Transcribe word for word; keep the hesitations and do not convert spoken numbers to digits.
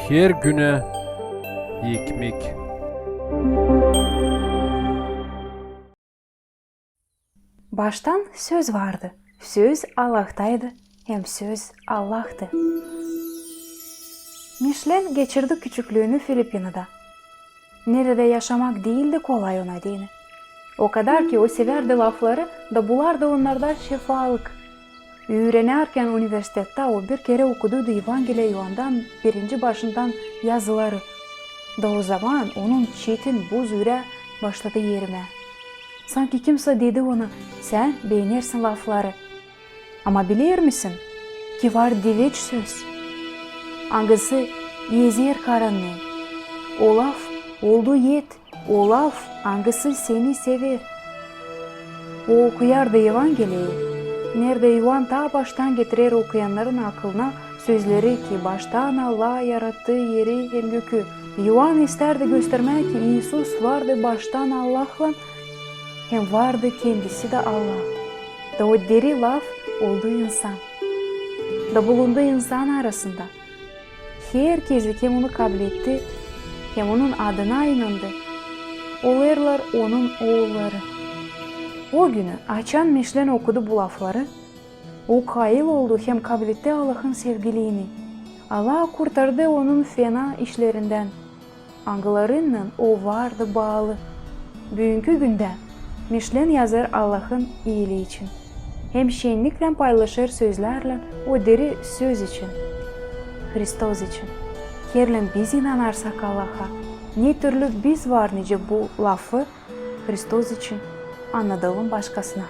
Her günä ekmek. Baştan Söz vardı. Söz Allahtaydı, hem Söz Allahtı. Mişlen geçirdi küçüklüünü Filipinada, neredä yaşamak diildi kolay ona deyni. O kadar ki o sevärdi lafları da bulardı onnarda şifalık. Üürenärkän universitettä o bir kerä okuduydu Evangeliya İoandan birinci başından yazıları. Da ozaman onun çetin buz ürää başladı erimää. Sanki kimsä dedi ona: "Sän beenersin lafları." Ama bilersin ki var diveç söz, angısı ezer karannıı. O laf oldu et, o laf, angısı seni sever. O okuyardı Evangeliyayı, neredä İoan taa baştan getirer okuyannarın akılına sözleri ki baştan Allah yarattı eri hem gökü. İoan istärdi göstermää ki İisus vardı baştan Allahlan, hem vardı kendisi dä Allah. Da o diri laf oldu insan. Da bulundu insan arasında. Herkezi, kim onu kabletti, hem onun adına inandı, olêrlar onun oolları. O günü, açan Mişlen okudu bu lafları, o kayıl oldu hem kabletti Allahın sevgiliini. Allah kurtardı onu fena işlerindän, angılarınnan o vardı baalı. Büünkü gündä Mişlen yazêr Allahın iilii için. Hem şenniklän paylaşêr sözlärlän o diri Söz için, Hristos için. Herlän biz inanarsak Allaha, ne türlü biz var nicä bu lafı Hristos için annadalım başkasına.